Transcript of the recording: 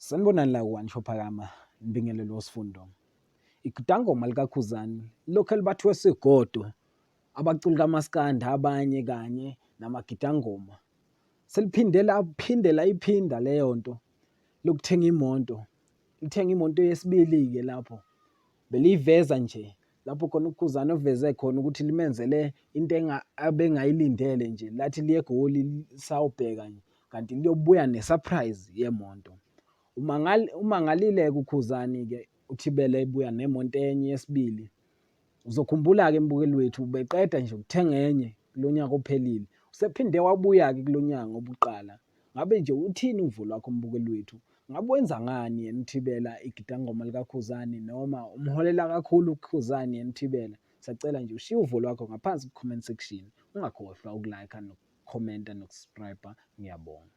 Sanibonani la ku-One Show Phakama, ngibingelele uSifundo. Igidangoma likaKhuzani lokhu elibathwesa igodo abaculi kamaskandi abanye kanye namagidangoma. Seliphinde laphinde layiphinda leyo nto lokuthenga imoto. Lithenga imoto yesibili-ke lapho. Beliyiveza nje lapho khona uKhuzani oveze khona ukuthi limenzele into abengayilindele nje lathi liye eGoli lisawubheka nje kanti liyobuya ne-surprise yemonto. Umangalile-ke uKhuzani-ke uThibela ebuya nemonto enye yesibili. Uzokhumbula-ke mbukeli wethu ubeqeda nje ukuthenga enye kulo nyaka ophelile. Usephinde wabuya-ke kulo nyaka obuqala. Ngabe nje uthini uvo lwakho mbukeli wethu? Ngabe wenza ngani yena uThibela igidangoma likaKhuzani noma umholela kakhulu uKhuzani yena uThibela? Siyacela nje ushiye uvo lwakho ngaphansi ku-comment section. Ungakhohlwa uku-like nokukhomenta noku-subscribe. Ngiyabonga.